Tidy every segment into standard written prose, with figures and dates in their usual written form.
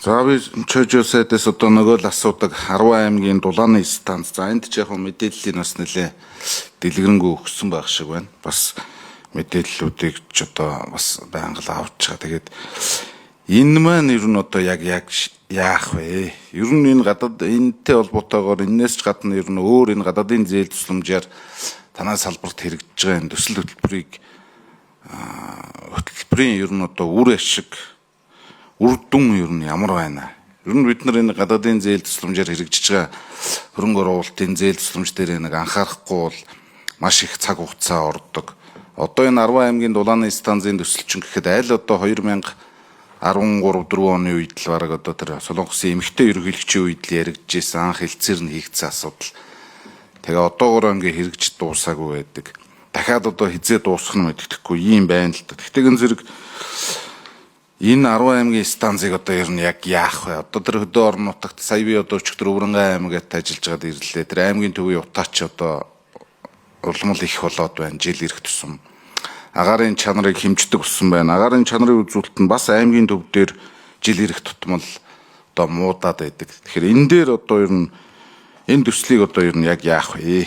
За, би Чожо сайдаас одоо нөгөө л асуудаг 10 аймгийн дулааны станц. За, энд ч яг мэдээллийн бас нэлээ дэлгэрэнгүй өгсөн байх шиг байна. Бас мэдээллүүдийг ч одоо бас байнга л авч байгаа. Тэгээд энэ маань ер нь одоо яг яах вэ? Ер нь энэ гадаад энэтэй холбоотойгоор энээс ч гадна ер нь өөр энэ гадаадын зээл тусламжаар танай салбарт хэрэгжиж байгаа энэ төсөл хөтөлбөрийг хөтөлбөрийн ер нь одоо үр ашиг, үр дүн ер нь ямар байна? Ер нь бид нар энэ гадаадын зээл тусламжаар хэрэгжиж байгаа хөрөнгө оруулалтын зээл тусламж дээр нэг анхаарахгүй бол маш их цаг хугацаа ордог. Одоо энэ 10 аймгийн дулааны станцын төсөлчин гэхэд аль одоо 2013 4 оны үед л бараг одоо тэр Солонгосын эмэгтэй ерөнхийлөгчийн үед л яригдчихсэн, анх хэлцээр нь хийгдсэн асуудал. Тэгээ одоогоор ингээ хэрэгж дуусаагүй байдаг. Дахиад одоо хизээ дуусах нь мэддэхгүй юм байна л да. Тэгтээ гэн зэрэг энэ 10 аймгийн станцыг одоо ер нь яг яах вэ? Одоо тэр хөдөө орон нутагт сая би одоо өчигдөр Өвөрнгай аймагт ажиллаж байгаад ирлээ. Тэр аймгийн төвийн утаач одоо улмал их болоод байна. Жил ирэх тусам агаарын чанарыг хэмждэг болсон байна. Агаарын чанарын үзүүлэлт нь бас аймгийн төв дээр жил ирэх тутмал одоо муудаад байдаг. Тэгэхээр энэ дээр одоо ер нь энэ төслийг одоо ер нь яг яах вэ?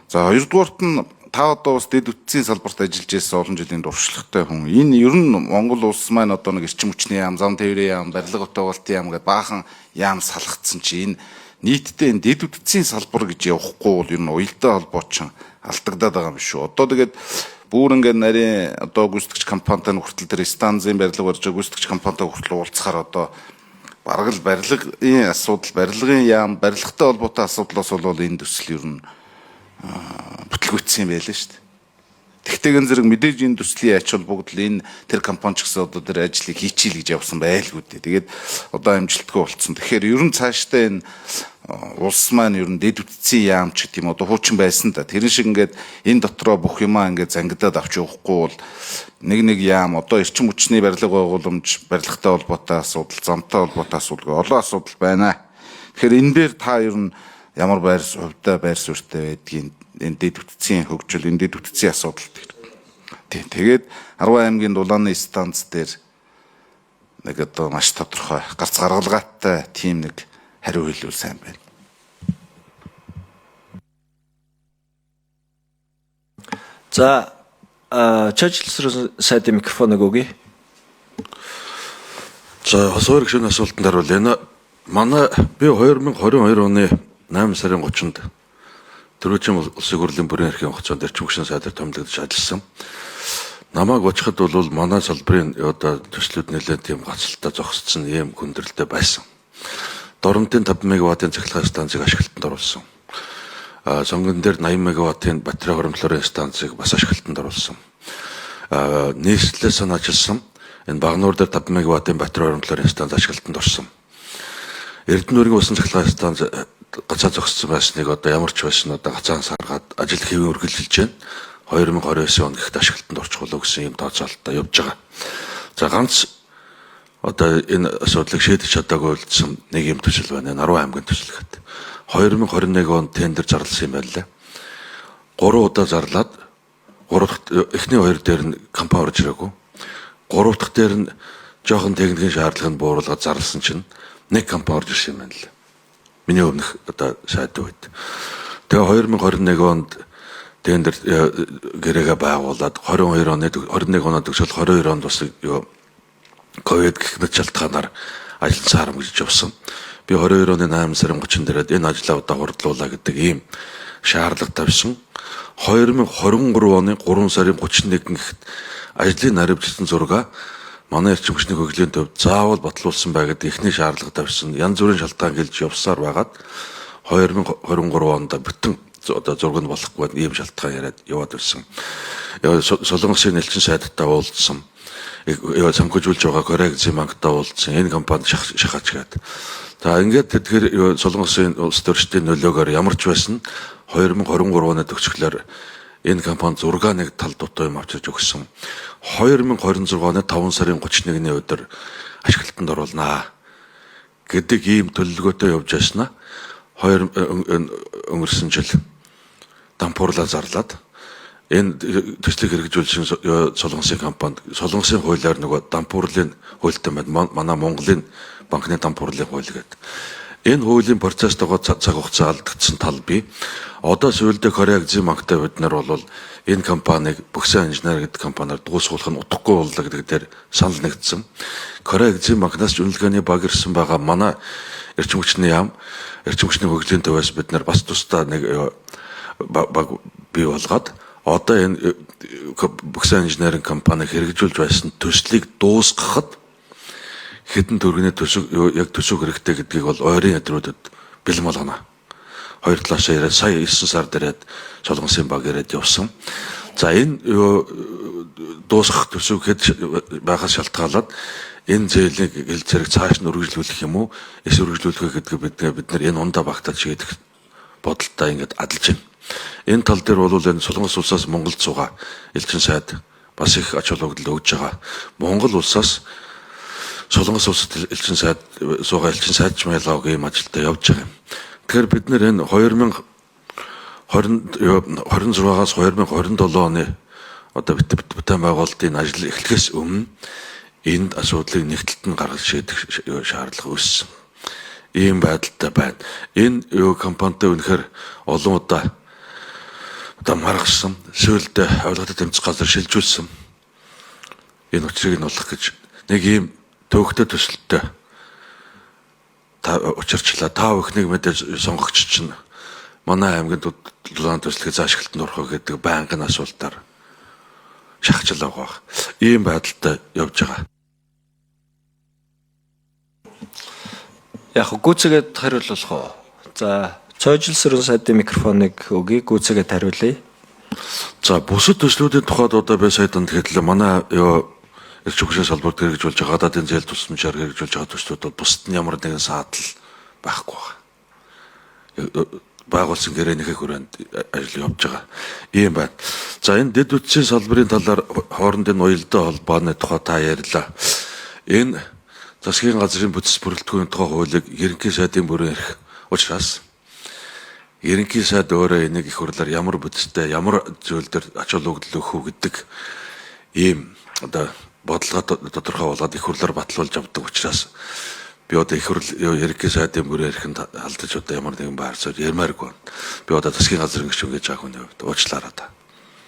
За, хоёрдугаарт нь та одоо бас дэд үтсийн салбарт ажиллаж байсан олон жилийн туршлагатай хүн. Энэ ер нь Монгол улс маань одоо нэг эрчим хүчний яам, зам тээврийн яам, барилга готоогоолтын яам гэдээ баахан яам салгацсан чи энэ нийтдээ энэ дэд үтсийн салбар гэж явахгүй бол ер нь уялдаа холбоо чинь алдагдаад байгаа юм шүү. Одоо тэгээд бүр ингээд нарийн одоо гүйцэтгэгч компанитай хүртэл тэр станцын барилга барьж байгаа гүйцэтгэгч компанитай хүртэл уулзахаар одоо бараг л барилгын асуудал, барилгын яам, барилгатай холбоотой асуудлоос бол энэ төсөл ер нь бүтлгүүцсэн юм байлаа шүү дээ. Тэгтээ зэрэг мэдээж энэ төслийн ач холбогдол энэ тэр компани ч гэсэн одоо тэр ажлыг хийчихье гэж явсан байлгүй дээ. Тэгээд одоо амжилтгүй болцсон. Тэгэхээр ер нь цаашдаа энэ улс маань ер нь дэд үтцийн яам ч гэдэг юм одоо хуучин байсан да. Тэрэн шиг ингээд энэ дотроо бүх юмаа ингээд зангидаад авч явахгүй бол нэг нэг яам одоо эрчим хүчний барилга байгууламж, барилгатай холбоотой асуудал, замтай холбоотой асуудал олон асуудал байна. Тэгэхээр энэ дээр та ер нь ямар байр хувьдаа байр суурьтай байдгийг, энэ дэд үтцийн хөгжил, энэ дэд үтцийн асуудал дээр. Тийм. Тэгээд 10 аймгийн дулааны станц дээр нэг одоо маш тодорхой гарц гаргалгаатай тийм нэг хариу хэлвэл сайн байна. За, чожил сайдын микрофоныг өгье. За, хосоор гишүүний асуултанд хариулъя. Энэ манай би 2022 оны 8 сарын 30-нд Төрөөчийн улсын хурлын бүрэн эрхийн хугацаанд эрчим хүчний сайдаар томилогдож ажилласан. Намайг очиход бол манай салбарын одоо төслүүд нэлээд тийм гоцолтой зогсцсон ийм хүндрэлтэй байсан. Доромтын 5 мегаваттын цахилгаан станцыг ашиглалтанд оруулсан. Сонгон дээр 80 мегаваттын батарей хоримтлорын станцыг бас ашиглалтанд оруулсан. Нийслэлээ санаачилсан. Энэ Багнуур дээр 5 мегаваттын батарей хоримтлорын станц ашиглалтанд орсон. Эрдэнэ усан цахилгаан станц гацаа зогссон байсныг одоо ямар ч байсан одоо гацаан саргаад ажил хэвийн үргэлжилж байна. 2029 он гэхэд ашиглалтанд орчих болов гэсэн юм тооцоололтой явж байгаа. За, ганц одоо энэ асуудлыг шийдэж чадаагүй үлдсэн нэг юм төсөл байна. 10 аймгийн төсөл гэдэг. 2021 онд тендер зарласан юм байна лээ. 3 удаа зарлаад 3 дахь эхний хоёр дээр нь компани орж ирээгүй. 3 дахь дээр нь жоохон техникийн шаардлагыг бууруулгаад зарласан чинь нэг компани орж ирсэн юм байна лээ. Миний өмнөх одоо сайд үед. Тэгээ 2021 онд тендер гэрээгээ байгуулад 22 оны 21 оноо төгсөл 22 онд бас юу ковид гэх мэт шалтгаанаар ажил сарамгжиж явсан. Би 22 оны 8 сарын 30 дээрээ энэ ажлаа удаа хурдлуулаа гэдэг ийм шаардлага тавьсан. 2023 оны 3 сарын 31 гэхэд ажлын наривчлсан зураг манай эрчим хүчний хөгжлийн төв заавал батлуулсан бай гэдэг эхний шаардлага тавьсан. Янз бүрийн шалтгаан гэлж явсаар байгаад 2023 онд бүтэн одоо зураг нь болохгүй ийм шалтгаан яриад яваад байсан. Солонгосын элчин сайдтай уулзсан. Санхүүжүүлж байгаа Корей банктай уулзсан. Энэ компанид шахаач гээд. За, ингээд тэдгээр Солонгосын улс төрчдийн нөлөөгөөр ямар ч байсан 2023 оны төгсгөлөөр энэ компани зураг нэг тал дутуу юм авчирч өгсөн. 2026 оны 5 сарын 31-ний өдөр ашиглалтанд оруулнаа гэдэг ийм төлөвлөгөөтэй явж байснаа хоёр өнгөрсөн жил дампуурлаа зарлаад Энэ төслийг хэрэгжүүлсэн Солонгосын компанид Солонгосын хуулиар нөгөө дампуурлын хуультай байна. Манай Монголын банкны дампуурлын хууль гэдэг. Энэ хуулийн процесстойгоо цаг хугацаа алдагдсан тал бий. Одоо сүүлдээ Кореа Экзим банктай бид нар бол энэ компанийг Бөксөн инженер гэдэг компаниар дуусгуулах нь утгагүй боллоо гэдэг дээр санал нэгдсэн. Кореа Экзим банкнаас ч үнэлгээний баг ирсэн байгаа. Манай эрчим хүчний яам, эрчим хүчний хөгжлийн төвөөс бид нар бас тусдаа нэг баг бий болгоод одоо энэ Бөксөн инженеринг компаниг хэрэгжүүлж байсан төслийг дуусгахад хэдэн төгрөгийн төсөв яг төсөв хэрэгтэй гэдгийг бол ойрын өдрүүдэд бэлэн болгоно. Хоёр талаасаа яриад сая 9 сард ирээд Солонгосын баг ирээд явсан. За энэ дуусгах төсөв хэд байхаас шалтгаалаад энэ зээлийг хэл зэрэг цааш нь үргэлжлүүлэх юм уу? Эс үргэлжлүүлэх гэдгийг бид нар энэ ундаа багтаад шийдэх бодолтой ингээд адалж байна. Энэ тал дээр бол энэ Солонгос улсаас Монголд суугаа элчин сайд бас их ач холбогдол өгж байгаа. Монгол улсаас Солонгос улсад элчин сайд суугаа элчин сайд Жмайлав ийм ажилдаа явж байгаа юм. Тэгэхээр бид нэр энэ 2026-аас 2027 оны одоо бүтээн байгуулалтын ажил эхлэхээс өмнө энд асуудлыг нэгтэлт нь гаргаж шийдэх шаардлага үүссэн. Ийм байдалтай байна. Энэ компанитай үнэхээр олон удаа одоо маргасан, сүүлдээ авилгатай тэмцэх газар шилжүүлсэн. Энэ учрыг нь олох гэж нэг ийм төвөгтэй төсөлтөй та учирчлаа. Та бүхнийг мэдээж сонгогч чинь манай аймгийн дулаан төслийг заашгалтанд орох гэдэг байнгын асуултаар шахаж л байгаа. Ийм байдалтай явж байгаа. Яг гүйцэгээд хариулах уу? За, Цойжил сүрэн сайдын микрофоныг өгье, гүйцэгээд хариулъя. За, бусад төслүүдийн тухайд одоо би сая данд хэллээ. Манай эрчим хүчний салбарт хэрэгжүүлж байгаа гадаадын зээл тусламжаар хэрэгжүүлж байгаа төслүүд бол бусад нь ямар нэгэн саадал байхгүй байгаа. Байгуулсан гэрээнийхээ хүрээнд ажил явж байгаа. Ийм байна. За энэ дэд үтсийн салбарын талаар хоорондын уялдаа холбооны тухай та ярьлаа. Энэ засгийн газрын бүтц бүрэлдэхүүний тухай хуулийг ерөнхий сайдын бүрэн эрх учраас ерөнхий сайд өөрөө энийг их хурлаар ямар бүтцтэй ямар зүйл дээр ач холбогдол өгөх үү гэдэг ийм одоо бодлогоо тодорхой болгоод их хурлаар батлуулж авдаг учраас би одоо их хурл ерөнхий сайдын бүрэн эрхэнд алдаж одоо ямар нэгэн байр суурь ярмааргүй байна. Би одоо засгийн газрын гишүүн гэж байгаа хүний хувьд уучлаарай та.